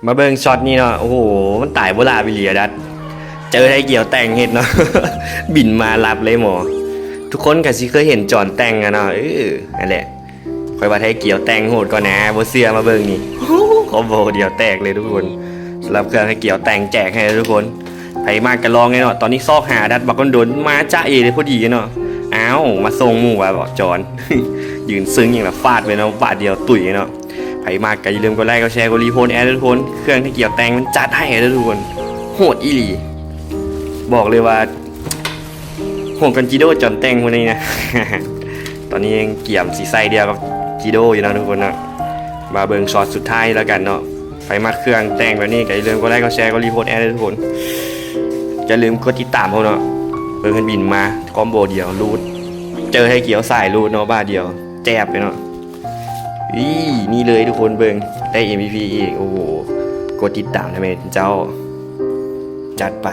ມາເບິ່ງຊັອດນີ້ເນາະ ໂອ້ໂຫ ມັນຕາຍບໍ່ຫຼາບອີ່ຫຼີອະດັດ ເຈີໄທກຽວແຕ່ງເຮັດເນາະ ບິນມາລັບເລີຍໝໍ. ທຸກຄົນກໍຊິເຄີຍເຫັນຈອນແຕ່ງອະເນາະ ເອີ ນັ້ນແຫຼະ ຂ້ອຍວ່າໄທກຽວແຕ່ງໂຫດກວ່ານະ ບໍ່ເຊື່ອມາເບິ່ງນີ້ ຄອມໂບດຽວແຕກເລີຍທຸກຄົນ. ສຳລັບເຄື່ອງໄທກຽວແຕ່ງແຈກໃຫ້ເລີຍທຸກຄົນ ໃຜມັກກໍລອງເລີຍເນາະ. ຕອນນີ້ຊອກຫາດັດບັກຄົນດົນ ມາຈ໊ະເອເລີຍພໍດີເນາະ. ອ້າວ ມາສົ່ງໝູ່ວ່າເບາະຈອນ ຢືນຊຶ່ງຫຍັງລະ ຟາດໄປເນາະ ບາດດຽວຕຸຍເນາະ. ໃຜມັກກໍຢ່າລືມກົດໄລ ກົດແຊ ກົດລີໂພດແອດເດີທຸກຄົນ ເຄື່ອງທີ່ກຽວແຕ່ງມັນຈັດໃຫ້ເດີທຸກຄົນ ໂຫດອີ່ຫຼີ ບອກເລີຍວ່າໂຫດກວ່າຈີໂດຈອນແຕ່ງພຸ້ນນີ້ນະ. ຕອນນີ້ຍັງກຽມຊິໃສ່ດຽວກັບຈີໂດຢູ່ເນາະທຸກຄົນເນາະ. ມາເບິ່ງຊັອດສຸດທ້າຍແລ້ວກັນເນາະ ໃຜມັກເຄື່ອງແຕ່ງແບບນີ້ກໍຢ່າລືມກົດໄລ ກົດແຊ ກົດລີໂພດແອດເດີທຸກຄົນ ຢ່າລືມກົດຕິດຕາມເຮົາເນາະ. ເບິ່ງເພິ່ນບິນມາຄອມໂບດຽວ ລູດ ເຈີໄທກຽວສາຍລູດເນາະ ບາດດຽວ ແຈບເລີຍເນາະ. ອີ່ ນີ້ເລີຍທຸກຄົນເບິ່ງ ໄດ້ເອັມວີພີອີກ ໂອ້ໂຫ ກົດຕິດຕາມນຳແດ່ເຈົ້າ ຈັດໄປ.